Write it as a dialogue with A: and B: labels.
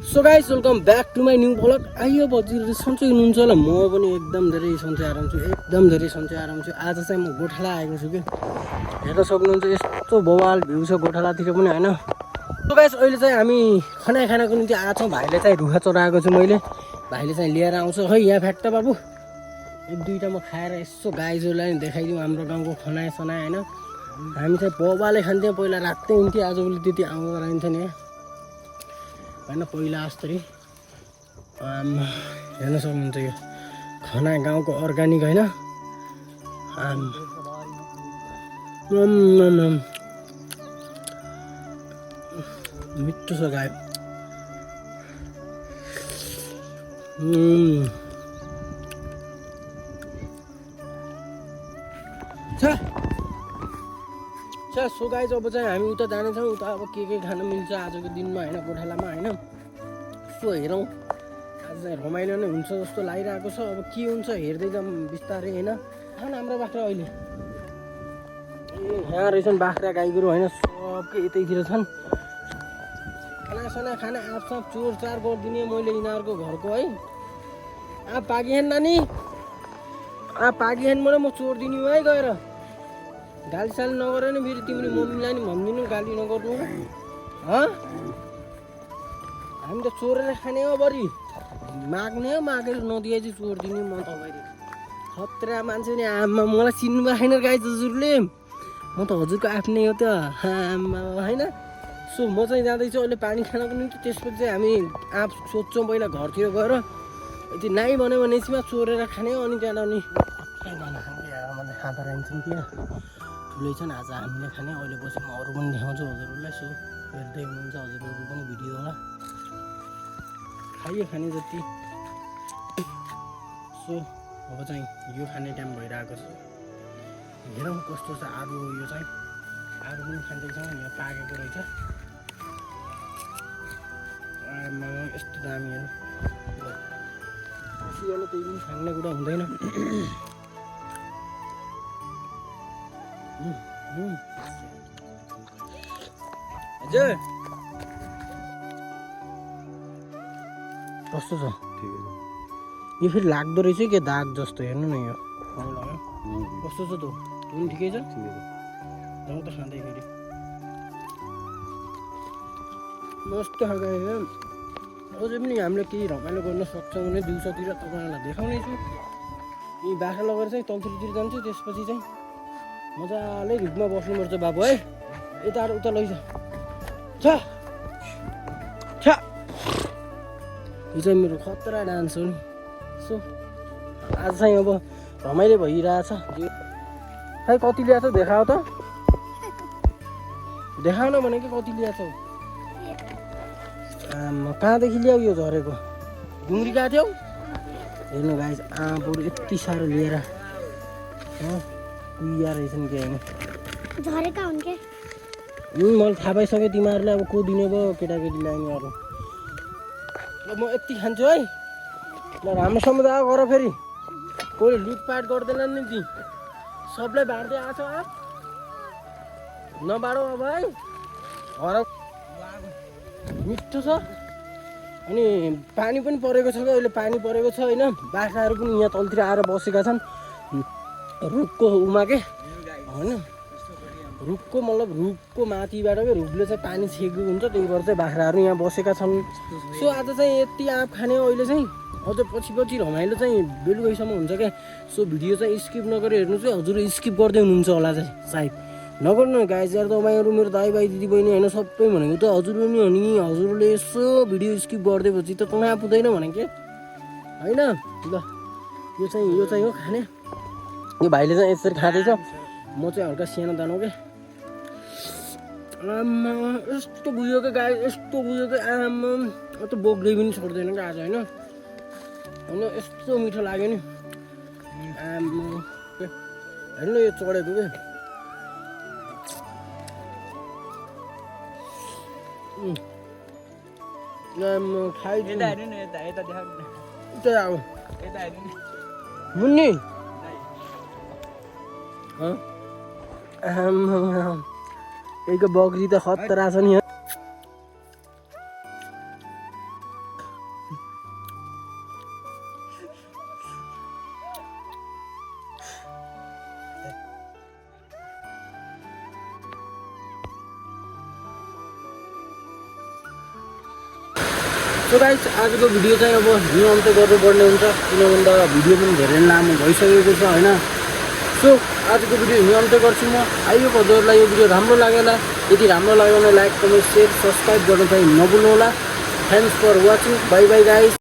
A: So guys welcome back to my new vlog. आइयो बजिरहेको सन्चै हुनुहुन्छ होला। म पनि एकदम धेरै सन्चै आराम छु, आज चाहिँ म गोठाला आएको छु कि हेर्न सक्नुहुन्छ। यस्तो बवाल भ्यू छ गोठालातिर पनि होइन। सो गाइस अहिले चाहिँ हामी खनाइ खानको निम्ति आएको छौँ। भाइले चाहिँ रुखा चराएको छु मैले, भाइले चाहिँ लिएर आउँछ है यहाँ फ्याक्ट बाबु। एक दुईवटा म खाएर यसो गाईजोलाई देखाइदिउँ हाम्रो गाउँको खनाइ सनाइ होइन। हामी चाहिँ बबाले खान्थ्यौँ पहिला, रातै हुन्थ्यो, आजभोलि त्यति आउँदो रहन्छ नि होइन पहिला जस्तै। हेर्न सक्नुहुन्छ यो खना गाउँको अर्ग्यानिक होइन। मिठो छ गाई। सो गाइज अब चाहिँ हामी उता जानेछौँ। उता अब के खान मिल्छ आजको दिनमा होइन गोठालामा होइन। सो हेरौँ आज चाहिँ रमाइलो नै हुन्छ जस्तो लागिरहेको छ। अब के हुन्छ हेर्दै जाउँ बिस्तारै होइन। खान हाम्रो बाख्रा अहिले यहाँ रहेछन् बाख्रा गाईगोरु होइन, सबकै यतैतिर छन्। खानासाना खाना आफसाफ चोरचार गरिदिने मैले यिनीहरूको घरको है। पागिहेन नानी, पागिहेन मलाई म चोरिदिने है गएर। गाली साली नगर नि फेरि तिमीले मम्मीलाई नि भनिदिनु गाली नगर्नु। हामी त चोरेर खाने हो, बरी माग्ने हो, मागेर नदिए चाहिँ चोरिदिने म तपाईँले। खतरा मान्छे नि आमा, मलाई चिन्नु भएन गाई हजुरले, म त हजुरको आफ्नै हो त आमा होइन। सो म चाहिँ जाँदैछु अहिले पानी खानको निम्ति। त्यसपछि चाहिँ हामी आफ सोध्छौँ पहिला घरतिर गएर यति नाइ भन्यो भनेपछि चोरेर खाने हो। अनि त्यहाँबाट अनि खाँदा रहन्छौँ त्यहाँ ठुलै छन् आज हामीले खाने। अहिले पछि म अरू पनि देखाउँछु हजुरहरूलाई। सो हेर्दै हुनुहुन्छ हजुरहरू पनि भिडियो होला, खाइयो खाने जति। सो अब चाहिँ यो खाने टाइम भइरहेको छ। हेरौँ कस्तो छ आलु। यो चाहिँ आलु पनि खाँदैछौँ, यहाँ पाकेको रहेछ। यस्तो दामीहरू बसिहाल्यो, त्यही पनि खाने कुरा हुँदैन। हजुर कस्तो छ? यो फेरि लाग्दो रहेछ कि दाग जस्तो, हेर्नु न यो कस्तो छ त? पनि ठिकै छ, जाउँ त खाँदै फेरि मस्त खाएको। अझै पनि हामीले केही रमाइलो गर्न सक्छौँ भने दिउँसोतिर तपाईँहरूलाई देखाउनेछु। यी बाख्रा लगेर चाहिँ तलतिरतिर जान्छु, त्यसपछि चाहिँ मजाले रुखमा बस्नुपर्छ बाबु है। यता उता लैजा यो चाहिँ मेरो खतरा डान्स हो नि। सो आज चाहिँ अब रमाइलो भइरहेछ। खै कति ल्याएको छौ देखाऊ त, देखाउन भनेको कति ल्याएको छौ? कहाँदेखि ल्याऊ यो झरेको? डुङ्ग्री गएको थियौ? हेर्नु गाइस बरु यति साह्रो लिएर कुहिया रहेछन् कि होइन
B: झरेका हुन् के?
A: मलाई थाहा पाइसक्यो तिमीहरूले अब को दिने भयो केटाकेटीलाई नि अरू। ल म यति खान्छु है। ल राम्रोसँग आऊ गर, फेरि कोही लुटपाट गर्दैन नि ती सबलाई बाँड्दै आएको छ। नबाडौ अब है। घर मिठो छ अनि पानी पनि परेको छ कि अहिले पानी परेको छ होइन। बाख्राहरू पनि यहाँ तलतिर आएर बसेका छन् रुखको उमा के होइन। रुखको मतलब रुखको माथिबाट के रुखले चाहिँ पानी छेकेको हुन्छ, त्यही भएर चाहिँ बाख्राहरू यहाँ बसेका छन्। सो आज चाहिँ यति आँप खाने हो। अहिले चाहिँ अझ पछि रमाइलो चाहिँ बेलुकैसम्म हुन्छ क्या। सो भिडियो चाहिँ स्किप नगरेर हेर्नु चाहिँ हजुर स्किप गर्दै हुनुहुन्छ होला चाहिँ सायद। नगर्नु गाइज यार, तपाईँहरू मेरो दाइ भाइ दिदी बहिनी होइन सबै भनेको त हजुर पनि हो नि। हजुरले यसो भिडियो स्किप गरिदिएपछि त कहाँ पुग्दैन भने के होइन। ल यो चाहिँ हो खाने। यो भाइले चाहिँ यसरी खाँदैछ, म चाहिँ हल्का सानो दानो के। आमा यस्तो बुझ्यो क्या गाई, यस्तो बुझ्यो क्या आमा, त बोक्दै पनि छोड्दैन क्या आज होइन। यस्तो मिठो लाग्यो नि आमा। हेर्नु यो चढेको के मुन्नी यहीको बकरी त खतरा छ नि। सो गाइस आजको भिडियो चाहिँ अब यहीँ अन्त्य गर्नुपर्ने हुन्छ, किन भन्दा भिडियो पनि धेरै लामो भइसकेको छ होइन। सो आजको भिडियो यहीँ अन्त्य गर्छु म। आइयो हजुरहरूलाई यो भिडियो राम्रो लागेला, यदि राम्रो लाग्यो भने लाइक कमेन्ट सेयर सब्सक्राइब गर्न चाहिँ नभुल्नु होला। Thanks for watching, bye bye guys.